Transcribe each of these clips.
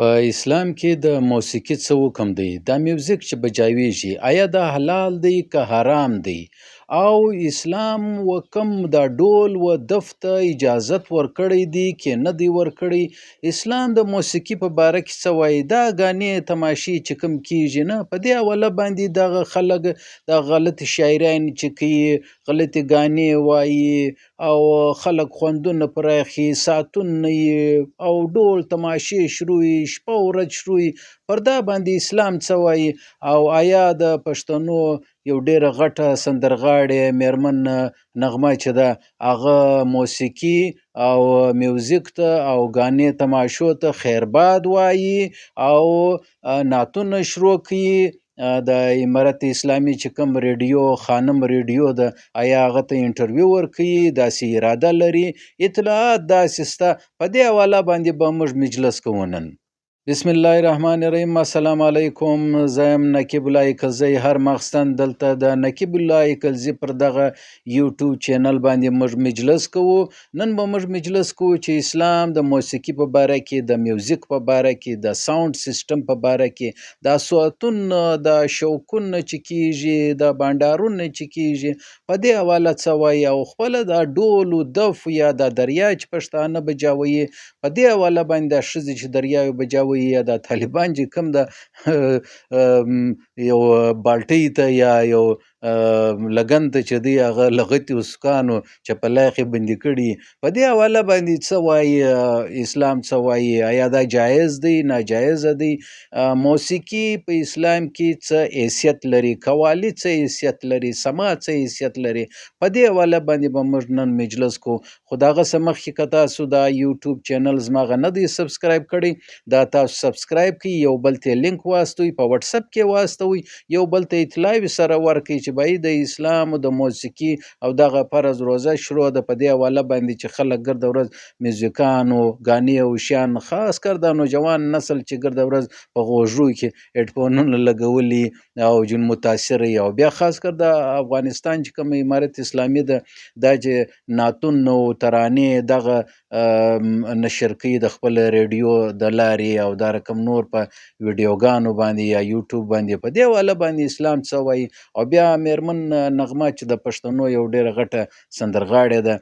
په اسلام کې د موسیقي څه حکم دی؟ دا میوزیک چې بجاویږي آیا دا حلال دی که حرام دی؟ او اسلام و کوم دا ډول و دف ته اجازت ورکړی دی که نه دی ورکړی؟ اسلام د موسیقي په باره کې څه وایي؟ دا ګانې تماشې چې کوم کیږي نه، په دې حواله باندې دغه خلک دا غلطې شاعرانې چې کوي، غلطې ګانې وایي او خلک خوندونه پر اخلي، ساعتونه او ډول تماشې شروع وي، شپه ورځ شروع وي. پر دا باندې اسلام څه وایي؟ او آیا د پښتنو یو ډېره غټه سندرغاړې میرمن نغمه چې ده، هغه موسیقي او میوزیک ته او ګانې تماشو ته خیرباد وایي او نعتونه شروع کوي؟ د امارت اسلامي چې کوم ریډیو خانم ریډیو ده، آیا هغه ته انټرویو ورکوي؟ داسې اراده لري؟ اطلاعات داسې شته. په دې حواله باندې به موږ مجلس کوو نن. بسم الله الرحمن الرحیم. السلام علیکم، زه یم نقیب الله ایکلزی. هر ماخستن دلته د نقیب الله ایکلزي پر دغه یوټیوب چینل باندې موږ مجلس کوو. نن به موږ مجلس کوو چې اسلام د موسیقي په باره کې، د میوزیک په باره کې، د ساوند سیستم په باره کې، دا صوتونه، دا شوقونه چې کیږي، دا بانډارونه چې کیږي، په دې حواله څه وایي؟ او خپله دا ډول و دف یا دا دریا چې پښتانه بجاوي، په دې حواله باندې دا ښځې چې دریاوې بجاوي یا دا طالبان چې کوم د یو بالټۍ ته یا یو لګن ته چې دی هغه لغتې وسکانو چې په لاخې بندي کړي، په دې حواله باندې څه وایي؟ اسلام څه وایي؟ آیا دا جایز دی، ناجایز دی؟ موسیقي په اسلام کې څه حیثیت لري؟ قوالي څه حیثیت لري؟ سما څه حیثیت لري؟ په دې حواله باندې به موږ نن مجلس کوو. خو د هغه څه مخکې که تاسو دا یوټیوب چینل زما هغه نه دی سبسکرایب کړی، دا تاسو سبسکرایب کړئ، یو بل ته لینک واستوئ، په واتساپ کې واستوئ، یو بل ته اطلاع سره ورکړئ چې بای د اسلام او د موسیقي او دغه فرض روزه شروع ده. په دې حواله باندې چې خلک ګرده ورځ میوزیکانو ګانې او شیان، خاص کر دا نوجوان نسل چې ګرده ورځ په غوږو کې هیډفونونه لګولي او جن متاثر وي، او بیا خاص کر د افغانستان چې کوم امارت اسلامي ده، دا چې نعتونه او ترانې دغه نشر کوي د خپل ریډیو د لارې او دا رقم نور په ویډیوګانو باندې یا یوټیوب باندې، په دې حواله باندې اسلام څه وایي؟ او بیا میرمن نغمه چې د پښتنو یو ډېره غټه سندرغاړې ده،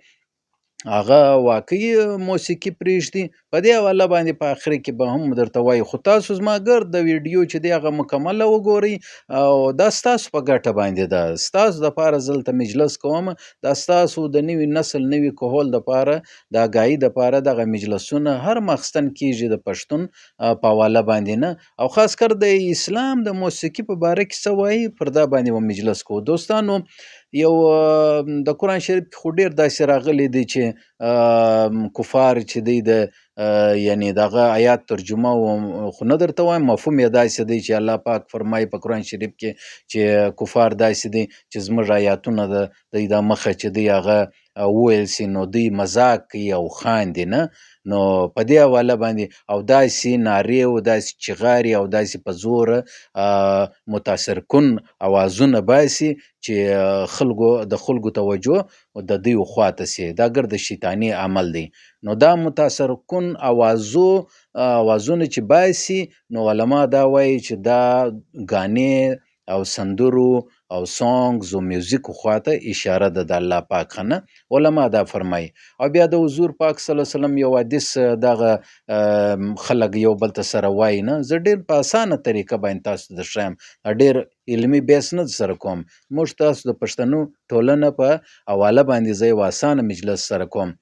هغه واقعي موسیقي پرېږدي؟ په دې حواله باندې په آخر کې به هم درته وایي. خو تاسو زما ګرد د ویډیو چې دی هغه مکمله وګورئ، او دا ستاسو په ګټه باندې ده. ستاسو دپاره زه دلته مجلس کوم، دا ستاسو د نوي نسل نوي کهول دپاره د آګاهي دپاره دغه مجلسونه هر ماخستن کېږي د پښتون په حواله باندې نه، او خاص کر د اسلام د موسیقي په باره کې څه وایي، پر دا باندې به مجلس کوو. دوستانو، یو د قرآن شریف کې خو ډېر داسې راغلي دي چې کفار چې دی د یعنی دغه آیات ترجمه خو نه درته وایم، مفهوم یې داسې دی چې الله پاک فرمایي په قرآن شریف کې چې کفار داسې دی چې زموږ آیاتونه د دی د مخه چې دی هغه وویل سي نو دوی مذاق کوي او خاندي نه. نو په دې حواله باندې او داسې نارې او داسې چغارې او داسې په زور متاثر کن اوازونه باسي چې خلکو د خلکو توجه د دوی خواته سي. دا ګرد شیطاني عمل دی. نو دا متاثر کن اوازونه چې باسي، نو علما دا وایي چې دا ګانې او سندرو او سانګز او میوزیک خواته اشاره ده د الله پاک نه، علما دا فرمایي. او بیا د حضور پاک صلی الله علیه وسلم یو حدیث دغه خلک یو بل ته سره وایي نه، زه ډېر په اسانه طریقه باندې تاسو ته درښایم، ډېر علمي بحث نه سره کوم. موږ تاسو د پښتنو ټولنه په حواله باندې زه یو اسانه مجلس سره کوم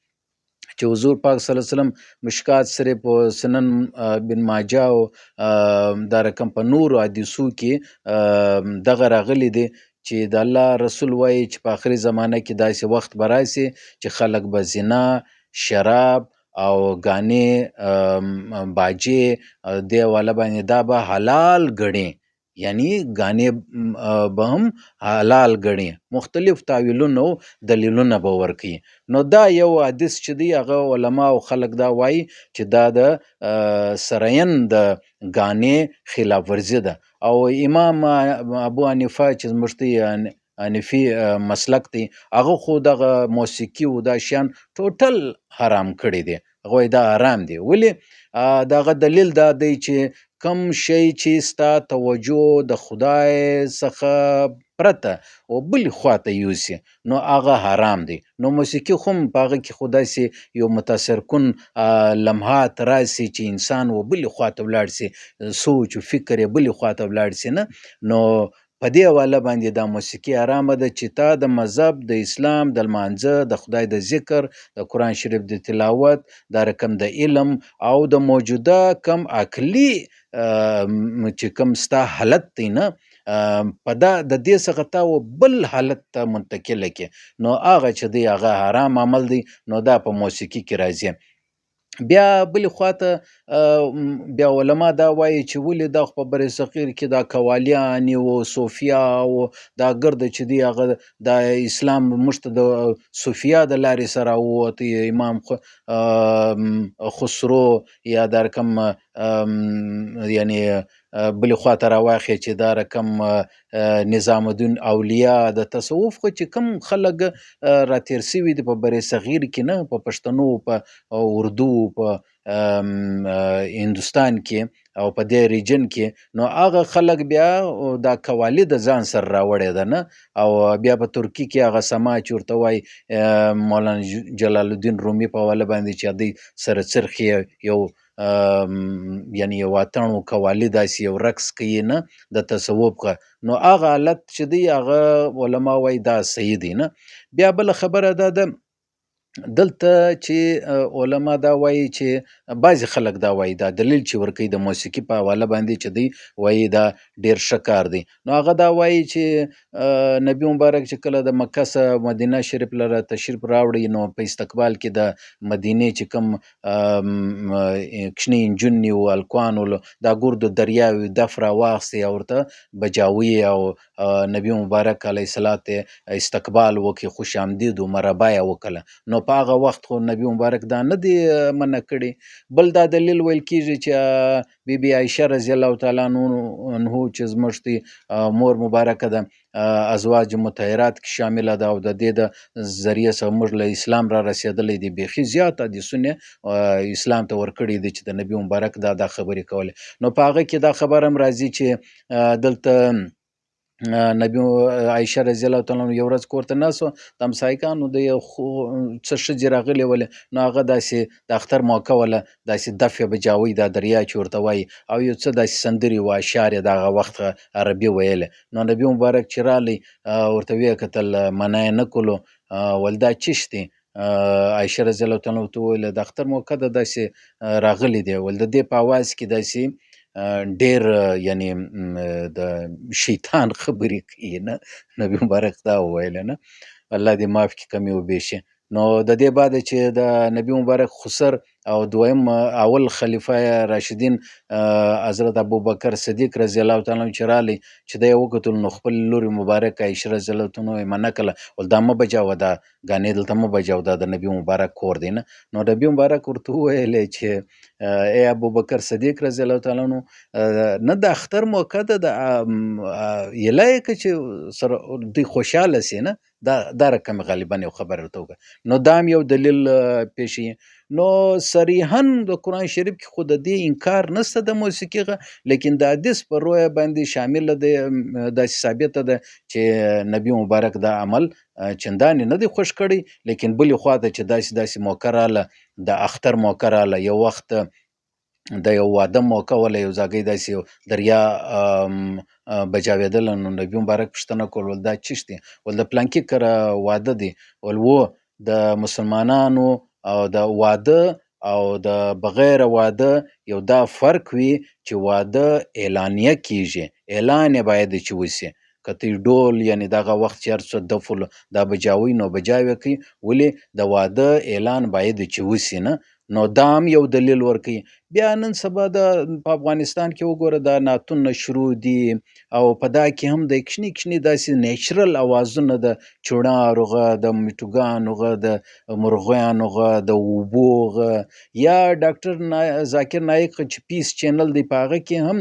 چې حضور پاک صلی الله علیه وسلم مشکات شریف او سنن بن ماجه او دا رقم په نورو حدیثو کې دغه راغلي دي چې د الله رسول وایي چې په آخري زمانه کې داسې وخت به راسي چې خلک به زنا، شراب او ګانې، باجې دې حواله باندې دا به حلال ګڼي، یعنی ګانې به هم حلال ګڼي، مختلف تاویلونه او دلیلونه به ورکوي. نو دا یو حدیث چې دی هغه علما او خلک دا وایي چې دا د سرین د ګانې خلاف ورزي ده. او امام ابو حنیفه چې زموږ دی حنفي مسلک دی، هغه خو دغه موسیقي او دا شیان ټوټل حرام کړي دي، هغه وایي دا حرام دي. ولې؟ دغه دلیل دا دی چې کم شی چې ستا توجه د خدای څخه پرته او بل خواته یوسي نو هغه حرام دی. نو موسیقي هم په هغه کې خو داسې یو متاثر کن لمحات راسي چې انسان و بلې خواته ولاړ سي، سوچ و فکر یې بلې خواته ولاړ سي نه. نو په دې حواله باندې دا موسیقي حرامه ده چې تا د مذهب، د اسلام، د لمانځه، د خدای د ذکر، د قرآن شریف د تلاوت، دا رقم د علم او د موجوده کم عقلي چې کم ستا حالت دی نه، په دا د دې څخه تا و بل حالت ته منتقله کړي، نو هغه چې دی هغه حرام عمل دی. نو دا په موسیقي کې راځي. بیا بلې خواته بیا علما دا وایي چې ولې دا خو په بر صغیر کې دا قوالیان وو، صوفیا وو، دا ګرده چې دی هغه د اسلام موږ ته د صوفیا د لارې سره ووت، امام خسرو یا دا رقم یعنی بلې خواته راواخې چې دا رقم نظام الدین اولیا د تصوف خو چې کم خلک راتېر سوي دي په بر صغیر کې نه، په پښتنو، په اردو، په هندوستان کې او په دې ریجن کې، نو هغه خلک بیا دا قوالي د ځان سره راوړې ده نه. او بیا په ترکي کې هغه سما چې ورته وایي مولانا جلال الدین رومي په حواله باندې چې دوی سره څرخي یو یعنی یو اتڼ او قوالي داسې یو رقص کوي نه د تصوف غه، نو هغه حالت چې دی هغه علما وایي دا صحیح دی نه. بیا بله خبره دا ده دلته چې علما دا وایي چې بعضې خلک دا وایي، دا دلیل چې ورکوي د موسیقي په حواله باندې چې دی وایي دا ډېر ښه کار دی، نو هغه دا وایي چې نبی مبارک چې کله د مکه څخه مدینه شریف لره تشریف راوړي، نو په استقبال کې د مدینې چې کوم کوچنۍ نجونې وو، هلکان وو، دا ګردو دریاوې دف راواخیستې او ورته بجاوي او نبی مبارک علیه السلام ته استقبال وکړي، خوش آمدید و مرحبا یې وکړه. نو په هغه وخت خو نبی مبارک دا نه دی منع کړی. بل دا دلیل ویل کېږي چې بی بی عایشه رضی الله تعالی عنه چې زموږ دی مور مبارکه ده، ازواج مطهرات کې شامله ده او د دې د ذریعې څخه موږ له اسلام را رسېدلی دی، بیخي زیات حدیثونه اسلام ته ورکړي دي چې د نبی مبارک دا خبرې کولې. نو په هغه کې دا خبره هم راځي چې دلته نبی عایشه رضی الله تعالی عنها یو ورځ کور ته ناست وه، د همسایګانو د یو څه ښځې راغلې ولې، نو هغه داسې د اختر موقع وله، داسې دف یې بجاوی، دا دریا چې ورته وایي، او یو څه داسې سندرې وه، اشعار یې د هغه وخت عربي ویلې. نو نبی مبارک چې راغلی ورته ویې کتل، منع یې نه کړلو، ول دا چش دی؟ عایشه رضی الله تعالی عنها ورته وویل د اختر موقع ده، داسې راغلی دی. ول د دې په اواز کې داسې ډېر یعنی د شیطان خبرې کوي نه، نبی مبارک دا وویل نه، الله دې معاف کړي کمې وبې شي. نو د دې بعد چې د نبی مبارک خسر او دویم اول خلیفه راشدین حضرت ابوبکر صدیق رضی الله تعالی عنه چې راغلی، چې دی یې وکتل نو خپل لور مبارک عایشه رضی الله تعالی عنها یې منع کړله، ول دا مه بجاوه، دا ګانې دلته مه بجاوه، دا د نبی مبارک کور دی نه. نو نبی مبارک ورته وویل چې ای ابوبکر صدیق رضی الله تعالی عنه، نه د اختر موقع ده، د ایله یې که چې سره دوی خوشحاله سي نه، دا رقم غالبا یو خبره ورته وکړه. نو دا هم یو دلیل پېښوي. نو صریحا د قرآن شریف کې خو د دې انکار نشته د موسیقي غه، لیکن د حدیث په رویه باندې شامله دی، داسې ثابته ده چې نبی مبارک دا عمل چندانې نه دی خوښ کړی. لیکن بلې خوا ته چې داسې موقع راغله، د اختر موقع راغله، یو وخت د یو واده موقع وله، یو ځاګی داسې یو دریا بجاوېدله، نو نبی مبارک پوښتنه کول، ول دا چش دی؟ ول د پلانکي کره واده دی. ول و د مسلمانانو او د واده او د بغیر واده یو دا فرق وي چې واده اعلانیه کیږي، اعلان یې باید چې وشي، که تی ډول یعنی دغه وخت چې هر څه دفل دا بجاوي نو بجاوي کوي، ولې د واده اعلان باید چې وشي نه. نو دا هم یو دلیل ورکوي. بیا نن سبا د په افغانستان کې وګوره دا نعتونه شروع دي، او په دا کې هم د کوچني کوچني داسې نیچرل اوازونه، د چوڼارو غه، د میټوګانو غه، د مرغیانو غه، د اوبو غه، یا ډاکټر ذاکر نایک چې پیس چینل دی په هغه کې هم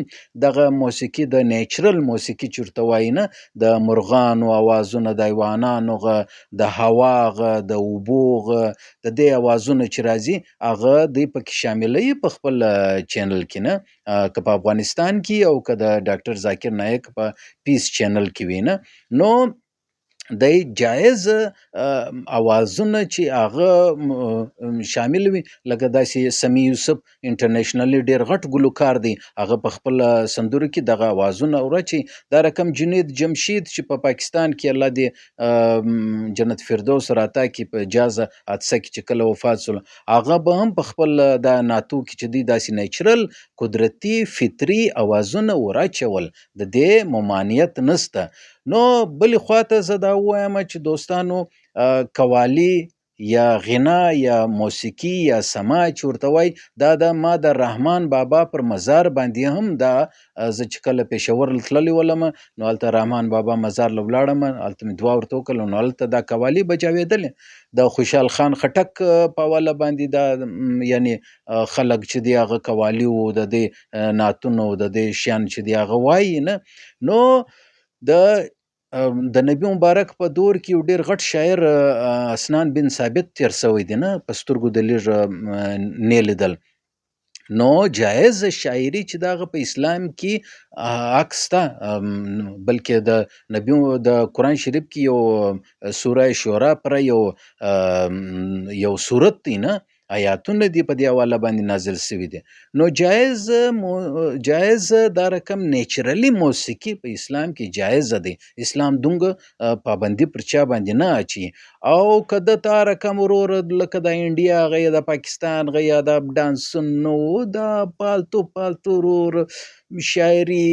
دغه موسیقي د نیچرل موسیقي چې ورته وایي نه، د مرغانو اوازونه، د حیوانانو غه، د هوا غه، د اوبو غه، د دې اوازونه چې راځي هغه هغه دوی پکې شاملوي په خپل چینل کې نه، که په افغانستان کې او که د ډاکټر ذاکر نایک په پیس چینل کې وي نه. نو د جایز اوازونه چې هغه شامل وي، لکه داسې سمیع یوسف انټرنیشنلی ډیر غټ ګلوکار دی، هغه په خپل سندرو کې دغه اوازونه ورچي. دا رقم جنید جمشید چې په پاکستان کې الله دې جنت فردوس راتا کې په جاز حادثه کې چې کله وفات شول، هغه به هم په خپل دا ناتو کې چې دی داسې نیچرل قدرتي فطري اوازونه وراچول، د دې ممانعت نشته. نو بلې خواته زه دا ووایم چې دوستانو، قوالی یا غنا یا موسیقي یا سما چې ورته وایي، دا د ما د رحمان بابا پر مزار باندې هم دا زه چې کله پېښور له تللی ولم، نو هلته رحمان بابا مزار له ولاړم، هلته مې دعا ورته وکړله، نو هلته دا قوالي به جاوېدلې. د خوشحال خان خټک په حواله باندې دا یعنی خلک چې دی هغه قوالي وو، د دې نعتونه او د دې شیان چې دی هغه وایي نه. نو د نبی مبارک په دور کې یو ډېر غټ شاعر اسنان بن ثابت تېر شوی دی نه، په سترګو د لږ نه لیدل. نو جایز شاعري چې دغه په اسلام کې حق شته، بلکې د نبی د قرآن شریف کې یو سوره شورا پر یو سورت دی نه، آیاتونه دي په دې حواله باندې نازل شوي دي. نو جایز دا رقم نیچرلی موسیقي په اسلام کې جایز دی. اسلام دومره پابندي پر چا باندې نه اچي. او که د تا رقم ورور لکه د انډیا هغه یا د پاکستان هغه یا د ډانسونو دا پالتو پالتو ورور شاعري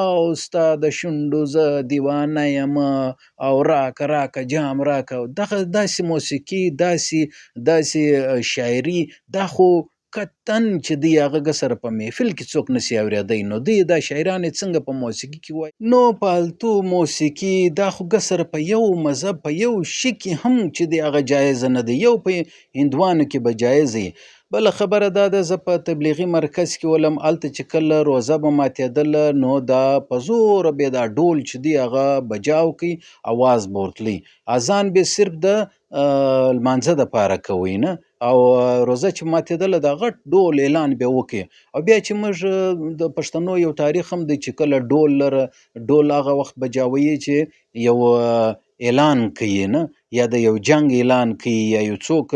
او ستا د شونډو زه دیوانه یم او راکه راکه جام راکه، دغه داسې موسیقي داسې شاعري دا خو قطعاً چې دی هغه ګه سره په محفل کې څوک نشي اورېدی. نو دی دا شاعران یې څنګه په موسیقي کې وایي؟ نو پالتو موسیقي دا خو ګه سره په یو مذهب په یو شي کې هم چې دی هغه جایز نه دی، یو په هندوانو کې به جایز وي. بله خبره دا ده، زه په تبلیغي مرکز کې ولم، هلته چې کله روزه به ماتېدله نو دا په زوره به دا ډول چې دی هغه بجاو کوي، اواز به ورتلی، اذان به صرف د لمانځه دپاره کوي نه، او روزه چې ماتېدله دا غټ ډول اعلان به وکړي. او بیا چې موږ د پښتنو یو تاریخ هم دی چې کله ډول لره ډول هغه وخت بجاوي چې یو اعلان کوي نه، یا د یو جنگ اعلان کوي یا یو څوک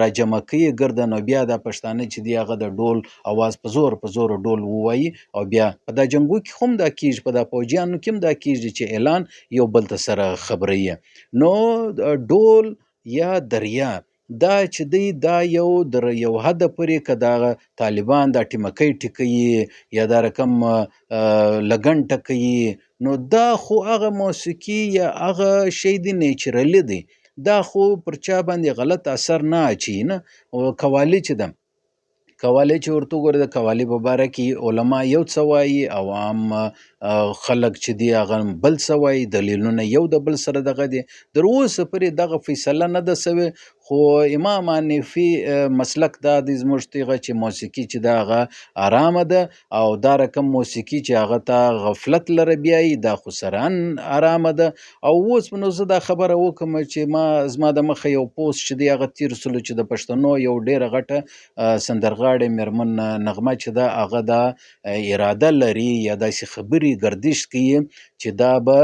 راجمع کوي ګرده، نو بیا دا پښتانه چې دی هغه د ډول اواز په زور په زور ډول ووایي. او بیا په دا جنګو کې هم دا کیږي، په دا پوجیانو کې هم دا کیږي چې اعلان یو بل ته سره خبروي. نو ډول یا دریا دا چې دی دا یو در یو حده پورې که دا طالبان دا ټیمکۍ ټیکوي یا دا رقم لګن ټکوي، نو دا خو هغه موسیقي یا هغه شی دی نیچرلی دی، دا خو پر چا باندې غلط اثر نه اچوي نه. او قوالي چې ده، قوالي چې ورته وګورې د قوالي په باره کې علما یو څه وایي او عام خلک چې دی هغه بل څه وایي، دلیلونه یو د بل سره دغه دي. تر اوسه پورې دغه فیصله نه ده شوې، خو امام حنیفي مسلک دا دی زموږ تیغه چې موسیقي چې ده هغه حرامه ده، او دا رقم موسیقي چې هغه ته غفلت لره بیایي دا خو سرعاً حرامه ده. او اوس نو زه دا خبره وکړم چې زما د مخه یو پوسټ چې دی هغه تېر شولو چې د پښتنو یو ډېره غټه سندرغاړې مېرمن نغمه چې ده هغه دا اراده لري یا داسې خبرې ګردش کوي چې دا به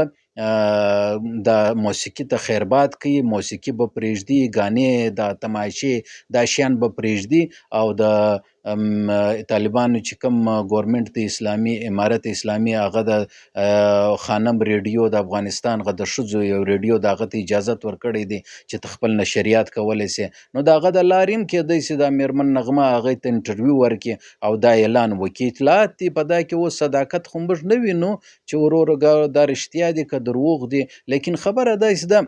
دا موسیقي ته خیرباد کوي، موسیقي به پرېږدي، ګانې دا تماشې دا شیان به پرېږدي، او د طالبانو چې کوم ګورنمنټ د اسلامي امارت اسلامي هغه د خانم ریډیو د افغانستان هغه د ښځو یو ریډیو د هغه ته اجازت ورکړی دی چې ته خپل نشریات کولی شې. نو د هغه د لارې هم کېدای شي دا مېرمن نغمه هغې ته انټرویو ورکړي او دا اعلان وکړي. اطلاعات دي په دا کې اوس صداقت خو موږ نه وینو چې وروره دا رښتیا دي که دروغ دي، لیکن خبره داسې ده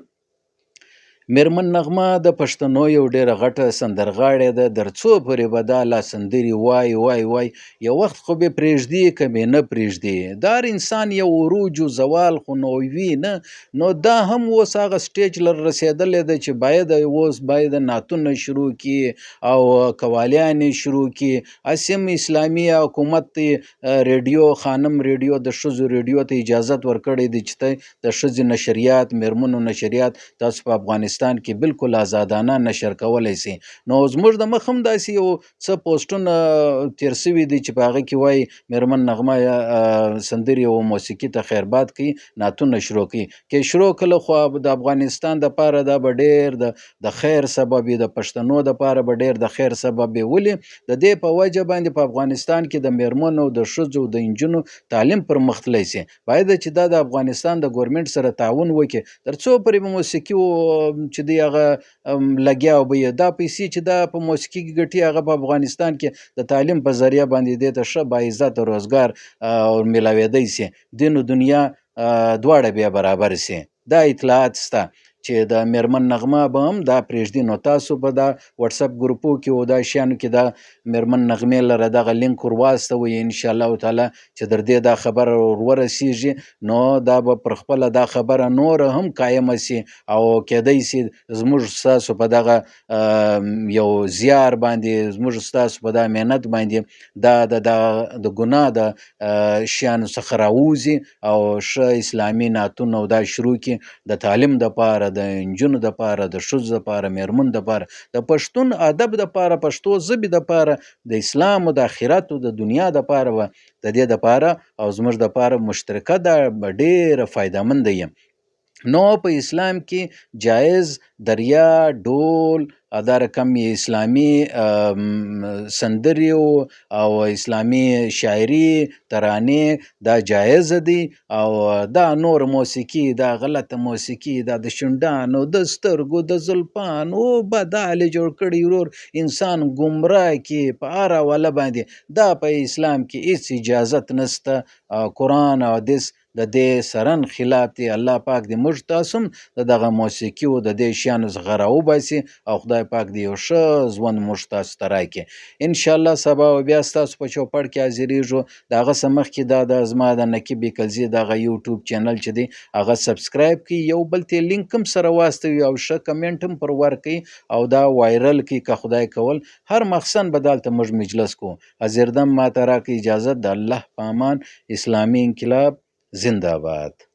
مېرمن نغمه د پښتنو یو ډېره غټه سندرغاړې ده، در څو پورې به دا لا سندرې وای وای وای، یو وخت خو به پرېږدي که به نه پرېږدي. دا هر انسان یو عروج و زوال خو نو وي نه، نو دا هم اوس هغه سټیج لره رسېدلی دی چې باید اوس باید نعتونه شروع کړي او قوالیانې شروع کړي. هسې هم اسلامي حکومت دی، ریډیو خانم ریډیو د ښځو ریډیو ته اجازت ورکړی دی چې ته د ښځې نشریات، مېرمنو نشریات تاسو په افغانستان افغانستان کې بالکل ازادانه نشر کولی سي. نو زموږ د مخ هم داسې یو څه پوسټونه تیر سوي دي چې په هغه کې وایي میرمن نغمه سندرې او موسیقي ته خیرباد کوي، نعتونه شروع کوي. که شروع کړه خو د افغانستان دپاره دا به ډېر د خیر سبب وي، د پښتنو دپاره به ډېر د خیر سبب وي. ولې د دې په وجه باندې په افغانستان کې د میرمنو، د ښځو، د نجونو تعلیم پر مخ تللی سي. باید چې دا د افغانستان د ګورنمنت سره تعاون وکړي تر څو پورې به موسیقي چې دی هغه لګیا به یې دا پیسې چې دا په موسیقي کې ګټي هغه په افغانستان کې د تعلیم په ذریعه باندې دې ته ښه باعزته روزګار ملاوېدی سي، دین و دنیا دواړه بیا برابر سي. دا اطلاعات سته چې د میرمن نغمه به هم دا پرېږدي. نو تاسو به دا واتساپ ګروپو کې او دا شیانو کې دا میرمن نغمې لره دغه لینک ور واستوئ، ان شاء الله تعالی چې در دې دا خبره ور ورسیږي نو دا به پر خپله دا خبره نوره هم قایمه سي او کیدای سي زموږ ستاسو په دغه یو زیار باندې، زموږ ستاسو په دا محنت باندې دا د د ګناه د شیانو څخه راووځي او ښه اسلامي نعتونه او دا شروع کړي د تعلیم دپاره، د نجونو دپاره، د ښځو دپاره، میرمنو دپاره، د پښتون ادب دپاره، پښتو ژبې دپاره، د اسلام او د آخرت او د دنیا دپاره به د دې دپاره او زموږ دپاره مشترکه ده به ډېره فایدهمنده وي. نو په اسلام کې جایز دریا، ډول، دا رقم اسلامي سندرې او اسلامي شاعري ترانې دا جایز دي. او دا نور موسیقي، دا غلطه موسیقي، دا د شونډانو، د سترګو، د زلفانو بدال جوړ کړي ورور انسان ګمراه کړي په هر حواله باندې، دا په اسلام کې هیڅ اجازت نشته. قرآن او حدیث د دې سرن خلاف دی. الله پاک دې موږ تاسو هم د دغه موسیقي او د دې شیانو څخه راوباسي او خدای پاک دې یو ښه ژوند موږ تاسو ته راکړي. انشاءالله سبا به بیا ستاسو په چوپړ کې حاضرېږو. د هغه څه مخکې دا د زما د نقیب بیکلزي دغه یوټیوب چینل چې دی هغه subscribe کړئ، یو بل ته لینک هم سره واستوي او ښه کمنټ هم پر ورکړئ او دا viral کړئ. که خدای کول هر مخسن به دلته موږ مجلس کوو. حاضردم ما ته راکړئ اجازت. د الله په امان. اسلامي انقلاب زنده باد.